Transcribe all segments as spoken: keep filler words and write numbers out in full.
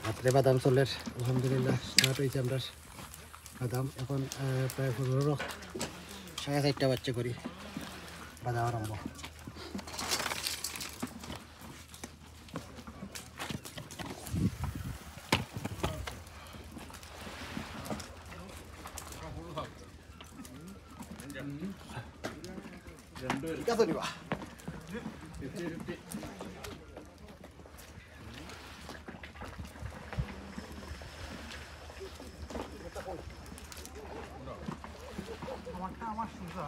রাত্রে বাদাম চলের, আলহামদুলিল্লাহ, start হইছে আমরার বাদাম। এখন, আহ, প্রায় পনেরো, সাড়ে চারটা বাজছে করি বাদাম আরম্ভ। ঠিক আছে, নিবা। আমারটা আমার সোজা।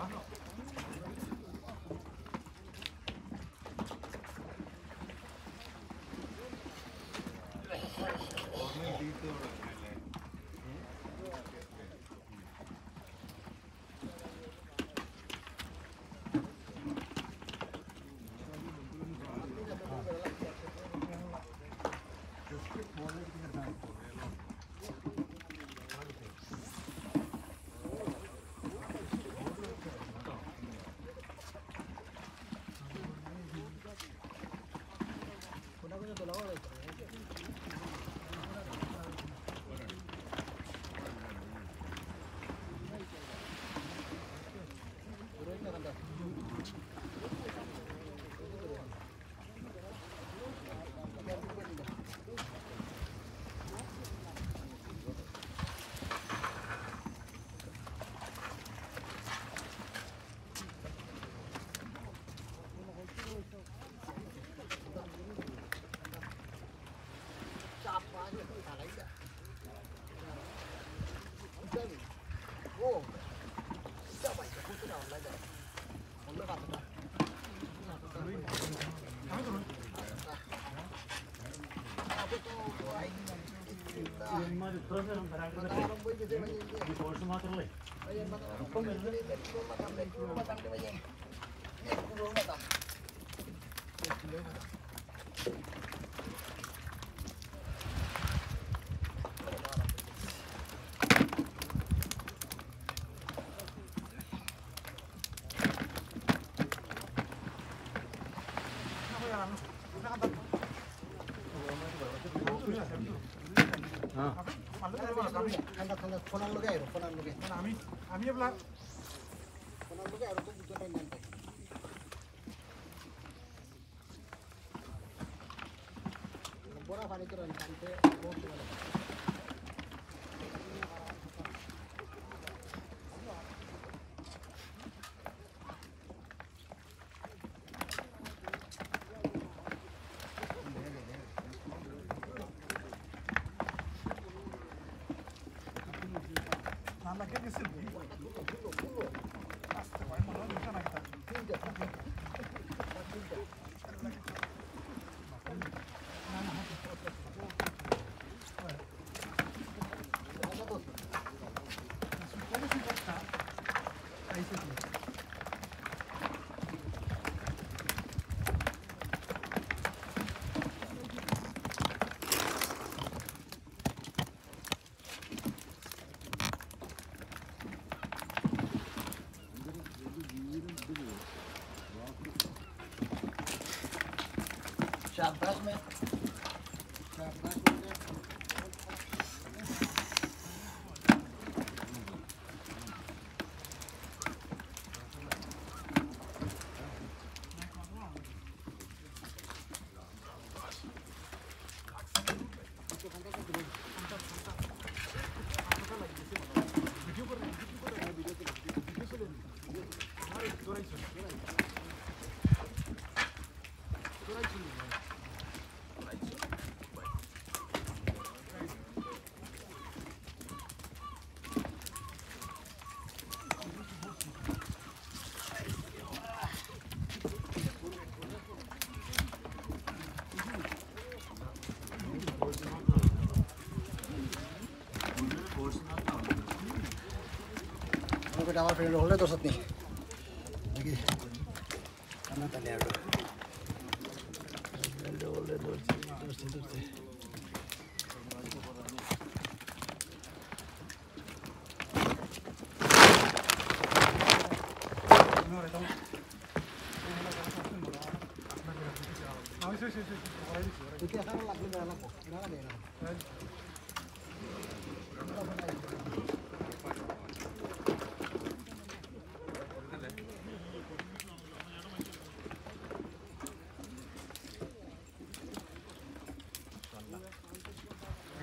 शाबाश मैं। शाबाश मैं। আমার friend হলে দশ নেই। দেখি। আমরা তাহলে আরো। Friend হলে দশ, দশ, দশ।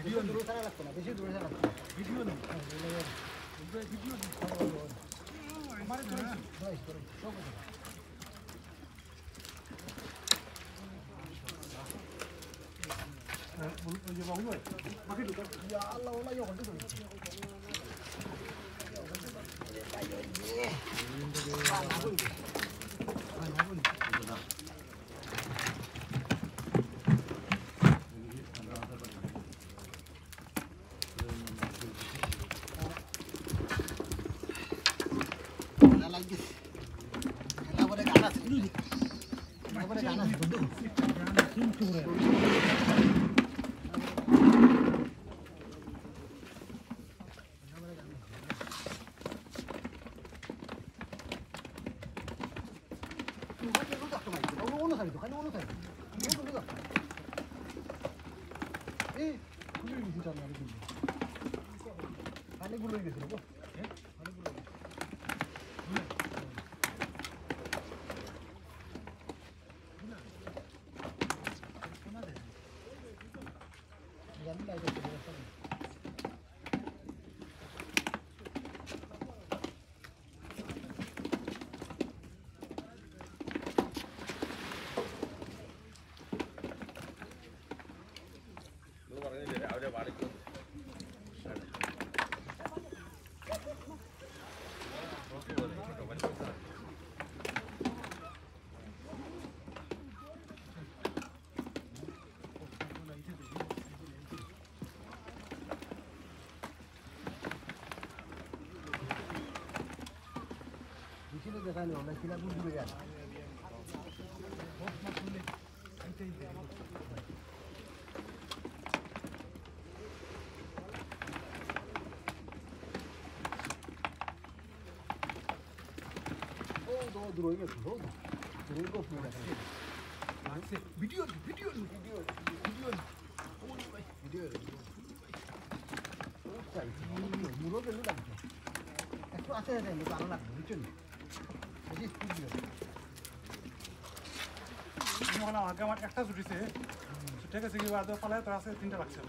ভিডিও দূরে ছাড়া লাগতো না, বেশি দূরে ছাড়া লাগতো না। ভিডিও নেই। ভিডিও নেই। আমার দূরে, দূরে, সব দূরে। Video, video, video. মুরো গেলে লাগবে। একটু আছে, আছে, কিন্তু আরো লাগবে, বুঝছো নি? বেশি স্পিড দিও। আমি বললাম, আগে আমার একটা ছুটিছে, ঠিক আছে, কি বাদ ফালায় তোর আছে তিনটা লাগছে।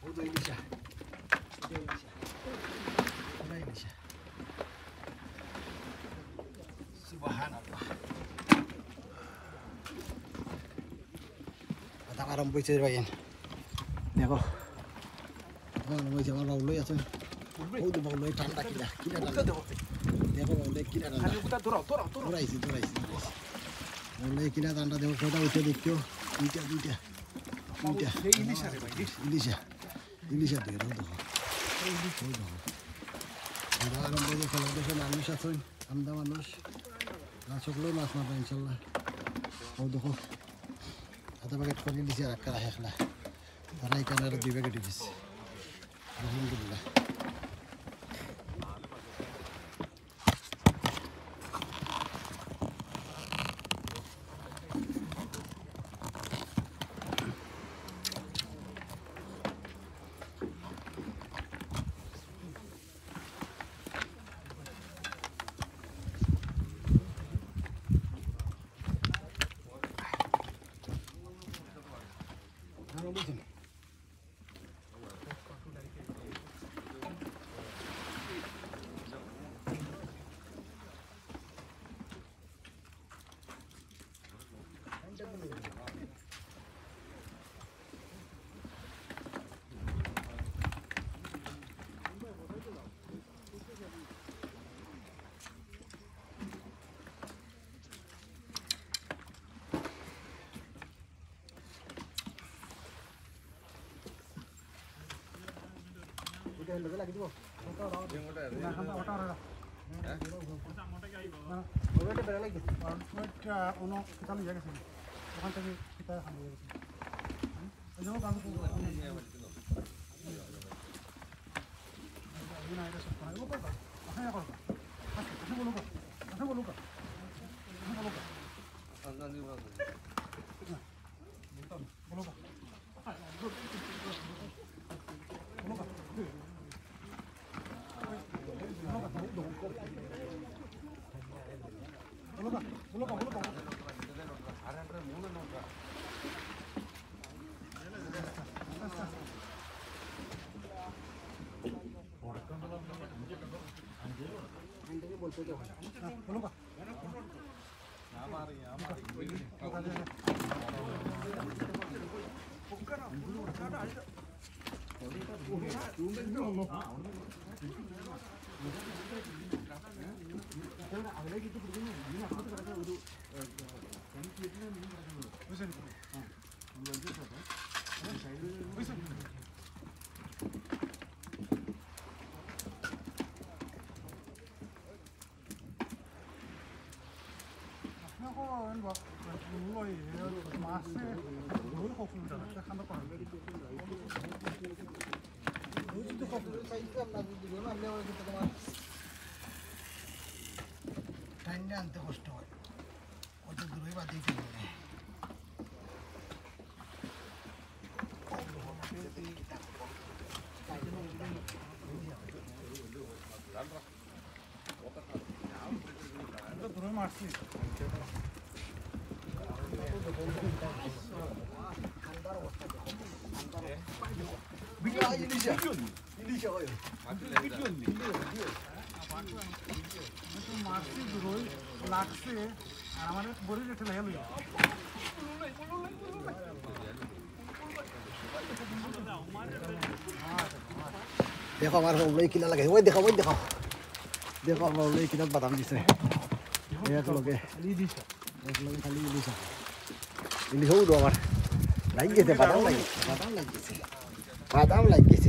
ও তো ইলিশা। সুবহানাল্লাহ। আদা আরম্ভ হইছে রে ভাই। দেখো। আরম্ভ হইছে, আমার বাবু লই আছে। ওই তো বাবু লই ঠান্ডা কিলা, কিলা ঠান্ডা। দেখো বাবু লই কিলা ঠান্ডা। আরে ওটা ধরাও, ধরাও, ধরাও। ধরাইছি, ধরাইছি, ধরাইছি। বাবু লই কিলা ঠান্ডা দেখো, কয়টা উঠে দেখিও। দুইটা, দুইটা। দুইটা। সেই ইলিশা রে ভাই, ইলিশা। ইলিশা দিয়ে দাও, দেখো। ওই দেখো। আমরা আরম্ভ হইছে, খেলা দেখো, মানুষ আছেন। আমদা মানুষ। আর সকলেই মাছ মারবে ইনশাল্লাহ। ও দেখো, আধা প্যাকেট করে দিছি আর একটা রাখে না। তারা এখানে আরো দুই প্যাকেট দিছে। আলহামদুলিল্লাহ। ওটা অন্য কিতা লইয়া গেছে। ওখান থেকে কিতা হারিয়ে গেছে। এই যে ও গান তো এই না, এটা সব করা। ও করবা। আপনি করবা। আপনি বলুন। আপনি বলুন। আপনি বলুন। টাইনে আনতে কষ্ট হয়, কত দূরে বাদ দিতে হবে। মারছি দূরই, লাগছে, আর আমার বড়ি রেটে লাগে লইয়া। দেখো আমার হবলাই কিলা লাগে, ওই দেখো, ওই দেখো। দেখো আমার হবলাই কিলা বাদাম দিছে। এক লগে, এক লগে খালি ইলিশ আছে। ইলিশ হবু তো আমার। লাগি গেছে, বাদাম লাগি গেছে, বাদাম লাগি গেছে। বাদাম লাগি গেছে।